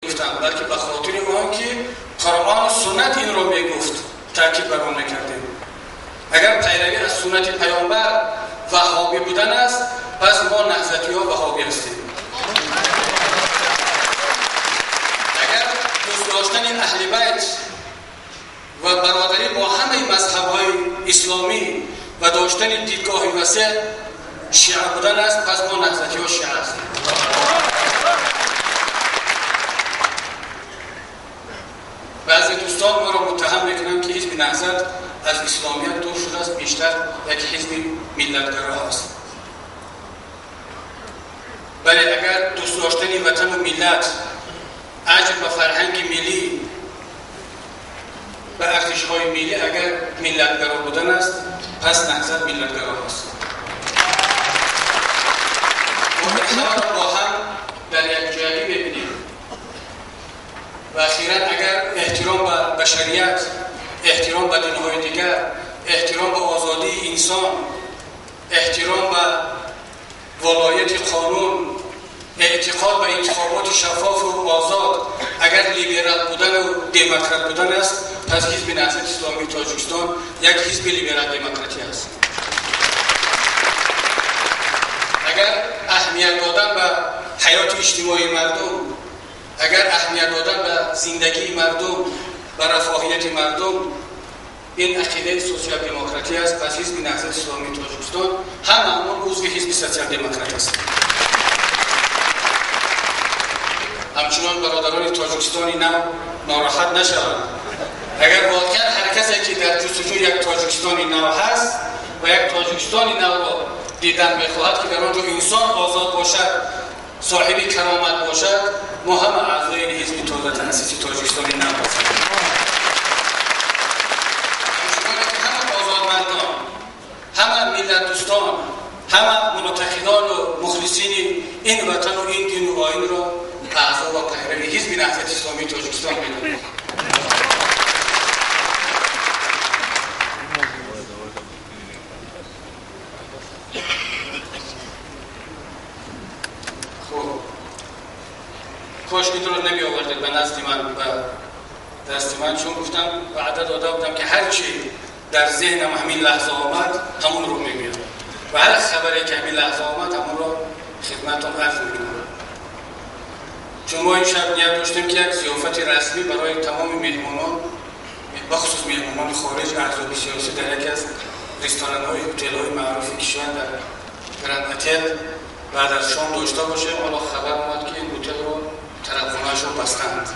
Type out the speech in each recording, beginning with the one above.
Гуфтам, балки ба хотири он ки Қуръон ва суннат инро мегуфт, таъкид бар он мекардем. Агар пайравӣ аз суннати паёмбар ваҳҳобӣ будан аст, пас мо наҳзатиҳо ваҳҳобӣ ҳастем. Агар дӯст доштани аҳли байт ва бародарӣ бо ҳамаи мазҳабҳои исломӣ ва доштани дидгоҳи васеъ шиа будан аст, пас мо наҳзатиҳо шиа ҳастем. Баъзе дӯстон моро муттаҳам мекунанд, ки ҳизби Наҳзат аз исломият дур шудааст, бештар як ҳизби миллатгаро аст. Бале, агар дӯст доштани ватану миллат, аҷр ба фарҳанги миллӣ, ба арзишҳои миллӣ агар миллатгаро будан аст, пас Наҳзат миллатгаро аст. Мо инҳаро бо ҳам дар якҷоягӣ мебинем. Ва охиран агар эҳтиром ба башарият, эҳтиром ба динҳои дигар, эҳтиром ба озодии инсон, эҳтиром ба волояти қонун, эътиқод ба интихоботи шаффофу озод агар либерал будану демократ будан аст, пас ҳизби Наҳзати Исломии Тоҷикистон як ҳизби либерал-демократӣ аст. Агар аҳамият додан ба ҳаёти иҷтимоии мардум, агар аҳамият додан ба зиндагии мардум, ба рафоҳияти мардум, ин ақидаи сотсиал-демократӣ аст, пас ҳизби Наҳзати Исломии Тоҷикистон ҳамаамон узви ҳизби сотсиал-демократ аст. Ҳамчунон бародарони Тоҷикистони нав нороҳат нашаванд. Агар воқеан ҳар касе ки дар ҷустуҷӯи як Тоҷикистони нав ҳаст ва як Тоҷикистони навро дидан мехоҳад, ки дар он ҷо инсон озод бошад, соҳиби каромат бошад, мо ҳама аъзои ин ҳизби тозатаъсиси Тоҷикистони нав ҳастем. Ҳамчунон ки ҳама озодмардон, ҳама миллатдӯстон, ҳама мунтақидону мухлисини ин ватану ин дину оинро аъзо ва пайрави ҳизби Наҳзати Исломии Тоҷикистон медонем. Кош инро намеовардед ба назди ман, ба дасти ман, чун гуфтам, ваъда дода будам, ки ҳар чи дар зеҳнам ҳамин лаҳза омад, ҳамонро мегӯям ва ҳар хабаре ки ҳамин лаҳза омад, ҳамонро хидматтон арз мекунам. Чун мо ин шаб ният доштем, ки як зиёфати расмӣ барои тамоми меҳмонон, бахусус меҳмонони хориҷ, аҳзоби сиёсӣ дар яке аз ресторанҳои ҳотелҳои маъруфи кишвар дар Гранд Отел баъд аз шом дошта бошем. Ҳоло хабар омад, ки ин ҳотелро тарабхонаашро бастанд.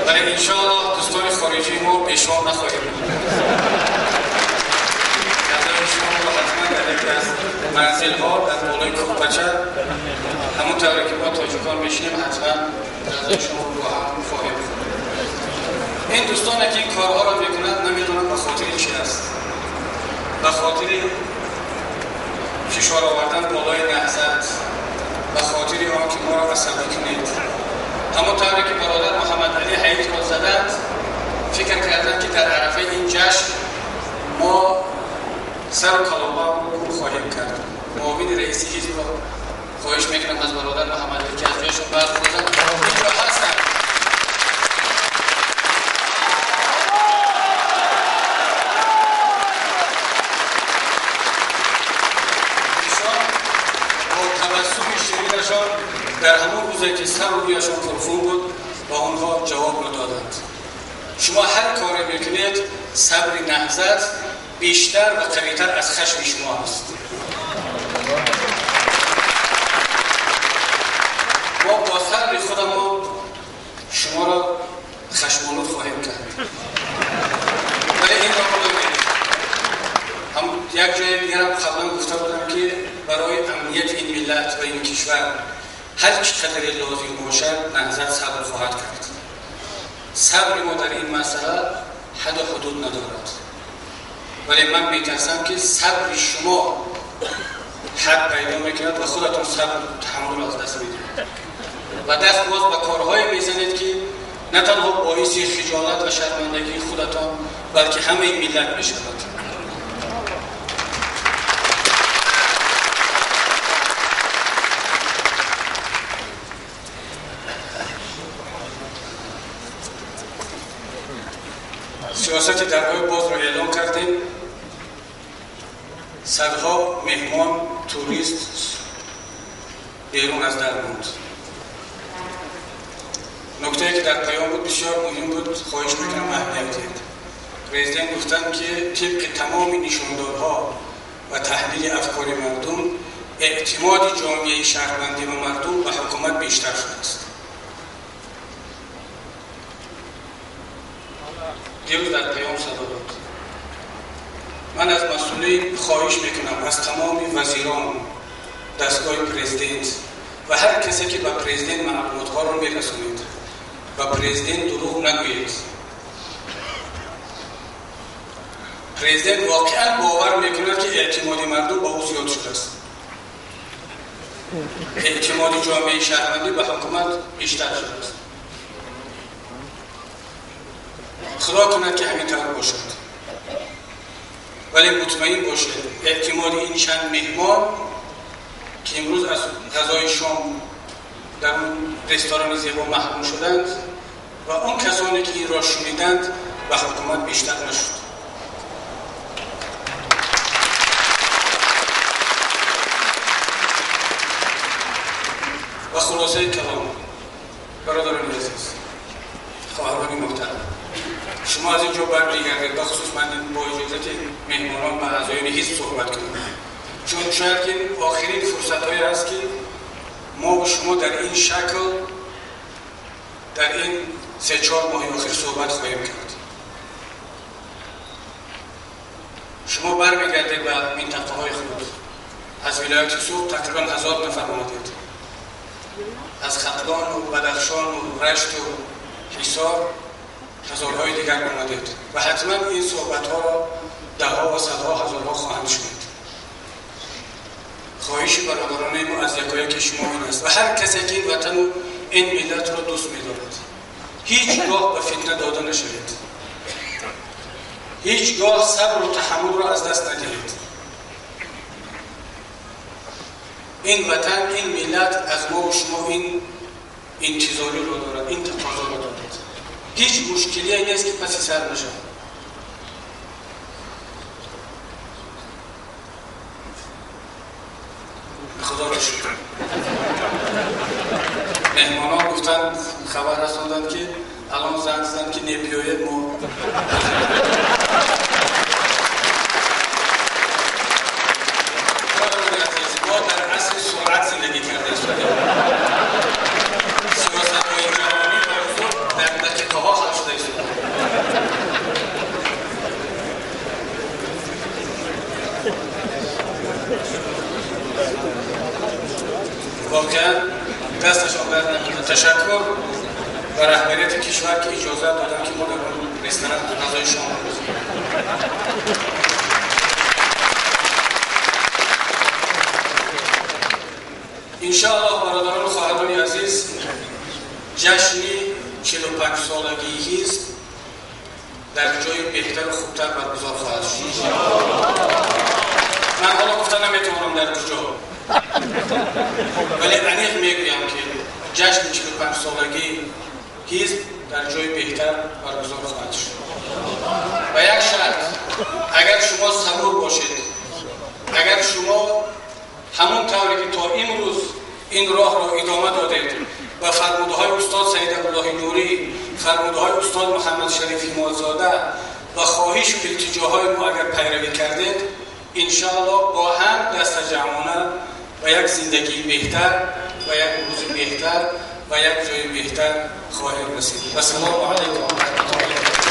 Вале иншоаллоҳ дӯстони хориҷии мо бешом нахоҳем буд. Ғазои шомро ҳатман дар яке аз манзилҳо дар болои кӯҳпача, ҳамон тавре ки мо тоҷикон мешинем, ҳатман ғазои шомро бо ҳам хоҳем хӯрд. Ин дӯстоне ки ин корҳоро мекунанд, намедонам ба хотири чи аст. Ба хотири фишор овардан болои Наҳзат, ба хотири он ки моро асабӣ кунед. Ҳамон тавре ки бародар Муҳаммад Алӣ Ҳаитро заданд, фикр карданд, ки дар арафаи ин ҷашн мо сару каломаро кӯр хоҳем кард. Муовини раиси ҳизбро хоҳиш мекунам аз бародар Муҳаммад Алӣ, ки аз ҷойшон бархезанд. Инҷо ҳастанд. Эшон бо табассуми ширинашон дар ҳамон рӯзе ки сару рӯяшон пурхун буд, ба онҳо ҷавобро доданд. Шумо ҳар коре мекунед, сабри Наҳзат бештар ва қавитар аз хашми шумо аст. Мо бо сабри худамон шуморо хашмолуд хоҳем кард. Вале инро бидонед, ҳам як ҷои дигарам қаблан гуфта будам, ки барои амнияти ин миллат ва ин кишвар ҳар чӣ қадре лозим бошад, Наҳзат сабр хоҳад кард. Сабри мо дар ин масъала ҳаду ҳудуд надорад. Вале ман метарсам, ки сабри шумо ҳад пайдо мекунад ва худатон сабр таҳаммулро аз даст медиҳед ва даст боз ба корҳое мезанед, ки на танҳо боиси хиҷолат ва шармандагии худатон, балки ҳамаи миллат мешавад. Сиёсати дарҳои бозро эълон кардем. Садҳо меҳмон, турист берун аз дар монд. Нуктае ки дар паём буд бисёр муҳим буд, хоҳиш мекунам аҳамият диҳед. Президент гуфтанд, ки тибқи тамоми нишондодҳо ва таҳлили афкори мардум, эътимоди ҷомеаи шаҳрвандӣ ва мардум ба ҳукумат бештар шудааст. Дирӯз дар паём садо дод. Ман аз масъулин хоҳиш мекунам, аз тамоми вазирон, дастгоҳи президент ва ҳар касе ки ба президент маълумотҳоро мерасонед, ба президент дурӯғ нагӯед. Президент воқеан бовар мекунад, ки эътимоди мардум ба ӯ зиёд шудааст. Эътимоди ҷомеаи шаҳрвандӣ ба ҳукумат бештар шудааст. Худо кунад, ки ҳамин тавр бошад. Вале мутмаин бошед, эътимоди ин чанд меҳмон, ки имрӯз аз ғазои шом дар он ресторани зебо маҳрум шуданд ва он касоне ки инро шуниданд, ба ҳукумат бештар нашуд. Ва хулосаи калом, бародарони азиз, хоҳарони муҳтарам, шумо аз ин ҷо бармегардед, бахусус ман бо иҷозати меҳмонон ба аъзоёни ҳизб суҳбат кунам, чун шояд ки охирин фурсатҳое аст, ки мо ва шумо дар ин шакл дар ин 3-4 моҳи охир суҳбат хоҳем кард. Шумо бармегардед ба минтақаҳои худ. Аз вилояти Суғд тақрибан 1000 нафар омадед. Аз Хатлону Бадахшону Рашту Ҳисор ҳазорҳои дигар омадед ва ҳатман ин суҳбатҳоро даҳҳо ва садҳо ҳазорҳо хоҳанд шунид. Хоҳиши бародаронаи мо аз якояки шумо ин аст ва ҳар касе ки ин ватану ин миллатро дӯст медорад, ҳеҷ гоҳ ба фитна дода нашавед, ҳеҷ гоҳ сабру таҳаммулро аз даст надиҳед. Ин ватан, ин миллат аз мо ва шумо ин интизориро дорад, ин тақозоро дорад. Ҳеҷ мушкилие нест, ки паси сар нашавад. Худоро шукр, меҳмонон гуфтанд, хабар расонданд, ки алон занг заданд, ки не, биёед, мо. Мо дар асри суръат зиндагӣ карда истодем. Сиёсатҳои ҷаҳонӣ ва бузург дар дақиқаҳо ҳал шуда истодаанд. Воқеан дасташон дард накунад. Ташаккур ба раҳбарияти кишвар, ки иҷозат доданд, ки мо дар он ресторан ғазои шом бихӯрем. Иншоаллоҳ, бародарону хоҳарони азиз, ҷашни 45-солагии ҳизб дар ҷои беҳтару хубтар баргузор хоҳад шуд. Ман ҳоло гуфта наметавонам дар куҷо, вале аниқ мегӯям, ки ҷашни 45-солагии ҳизб дар ҷои беҳтар баргузор хоҳад шуд. Ба як шарт: агар шумо сабур бошед, агар шумо ҳамон тавре ки то имрӯз ин роҳро идома додед, ба фармудаҳои устод Саид Абдуллоҳи Нурӣ, фармудаҳои устод Муҳаммад Шариф Ҳимодзода ва хоҳишу илтиҷоҳои мо агар пайравӣ кардед, иншоаллоҳ бо ҳам дастаҷамъона ба як зиндагии беҳтар ва як рӯзи беҳтар ва як ҷои беҳтар хоҳем расид. Вассалому алайкум ва раҳматуллоҳи ва баракатуҳ.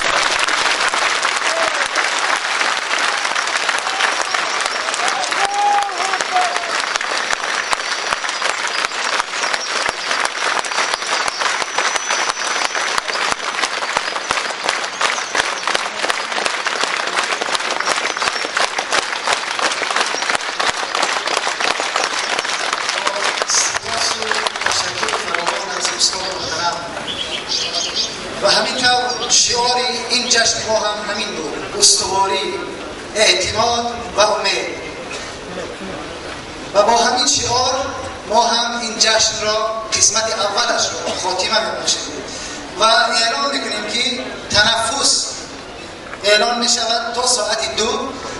Ва ҳамин тавр шиори ин ҷашни мо ҳам ҳамин буд: устуворӣ, эътимод ва умед. Ва бо ҳамин шиор мо ҳам ин ҷашнро, қисмати аввалашро, хотима мебахшем ва эълон мекунем, ки танаффус اعلان می شود تا ساعت 2.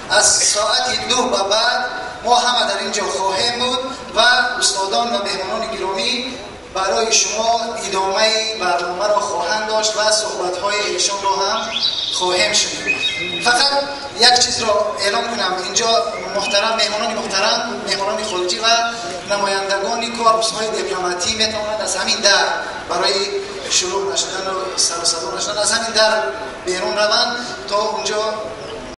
از ساعت 2 به بعد ما همه در اینجا خواهیم بود و استادان و مهمانان گرامی برای شما ادامه برنامه را خواهند داشت و صحبت‌های ایشان را هم خواهیم شنید. فقط یک چیز را اعلام کنم، اینجا محترم مهمانان محترم، مهمانان خارجی و نمایندگان کاربس‌های دیپلماتی میتوانند از همین در برای شروع نشدن و سر و صدا نشدن از همین در بیرون روند تا اونجا